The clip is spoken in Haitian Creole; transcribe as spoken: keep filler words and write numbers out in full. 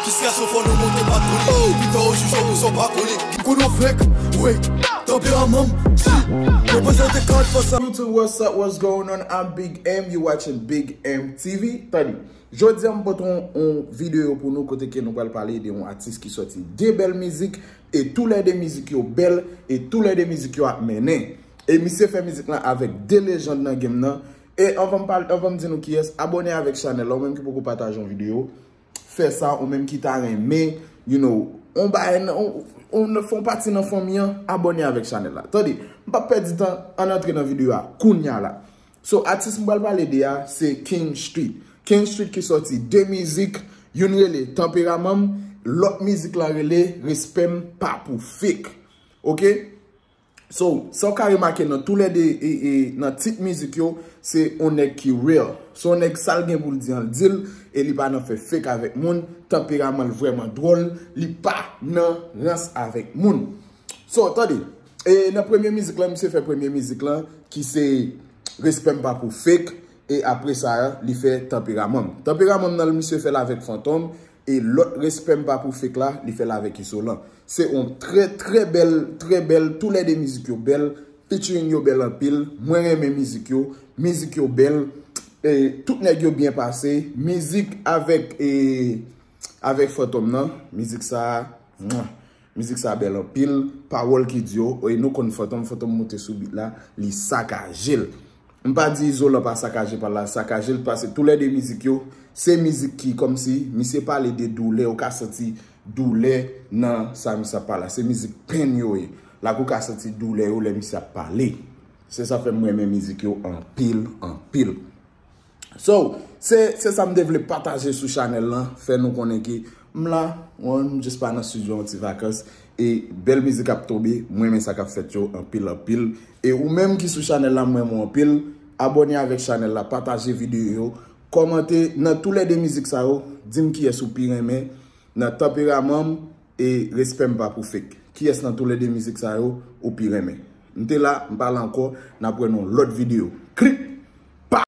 Jiskaske fò nou monte pa konnen. Pita ou jije pou sa w pa konnen. Kou nou fake, wi. Tanperaman m, di. Reprezante kat fò sa. YouTube, what's up, what's going on? I'm Big M, you watching Big M T V. Tande, jodi a m pote yon, yon videyo pou nou kote ke nou pral pale de yon atis ki sòti de bèl mizik, e toulède mizik yo bèl, e toulède mizik yo ap mennen. E misye fè mizik lan avèk de lejand nan game nan. E anvan m pale, anvan m di nou kiyès, abòne avèk chanèl la, ou menm ki poko pataje yon videyo, fè sa, ou menm ki ta renmen, you know, on bagay nan, on, on, fè yon pati nan fanmi an, abòne avèk chanèl la. Tande, m p ap pèdi tan, ann antre nan videyo a, kounya la. So, atis m pral pale de a, se King Street. King Street ki sòti de mizik, youn rele Tanperaman m, lòt mizik lan rele Respè m pa pou fake. Ok? So, sa w ka remake nan toulède, e, e, nan tit mizik yo, se on nèg ki real. Se on nèg sa l gen pou l di an, l di l, e li pa nan fè fake avèk moun, tanperaman l vrèman dwòl, li pa nan rans avèk moun. So, tande, e nan premye mizik lan, misye fè premye mizik lan, ki se Respè m pa pou fake, e apre sa, li fè Tanperaman m. Tanperaman m nan, misye fè l avèk Fantom, e lòt Respè m pa pou fake la, li fè l avèk Isolan. Se yon trè, trè bèl, trè bèl, toulède mizik yo bèl, featuring yo bèl anpil, mwen renmen mizik yo, mizik yo bèl, e tout nèg yo byen pase, mizik avèk, e, avèk Fantom nan, mizik sa, mwa. Mizik sa bèl anpil, pawòl ki di yo, e nou konn Fantom, Fantom monte sou beat la, li sakaje l. M pa di Izolan pa sakaje pa la, sakaje l, paske toulède mizik yo, se mizik ki kòmsi, misye pale de doulè, ou ka santi doulè nan sa misye ap pale la. Se mizik penn yo ye. La ou ka santi doulè yo lè misye ap pale. Se sa fè m renmen mizik yo anpil, anpil. So, se, se sa m te vle pataje sou chanèl lan, fè nou konnen ke m la, mwen, m jis pa nan estidyo, yon ti vakans, e bèl mizik ap tonbe, mwen renmen sa k ap fèt yo anpil, anpil. E ou menm ki sou chanèl la, mwen renmen w anpil, abòne avèk chanèl la, pataje videyo yo, kòmante nan toulède mizik sa yo, di m kiyès ou pi renmen, nan Tanperaman m e Respè m pa pou fake. Kiyès nan toulède mizik sa yo ou pi renmen? M te la, m pa la ankò, n ap wè nan yon lòt videyo. Klik!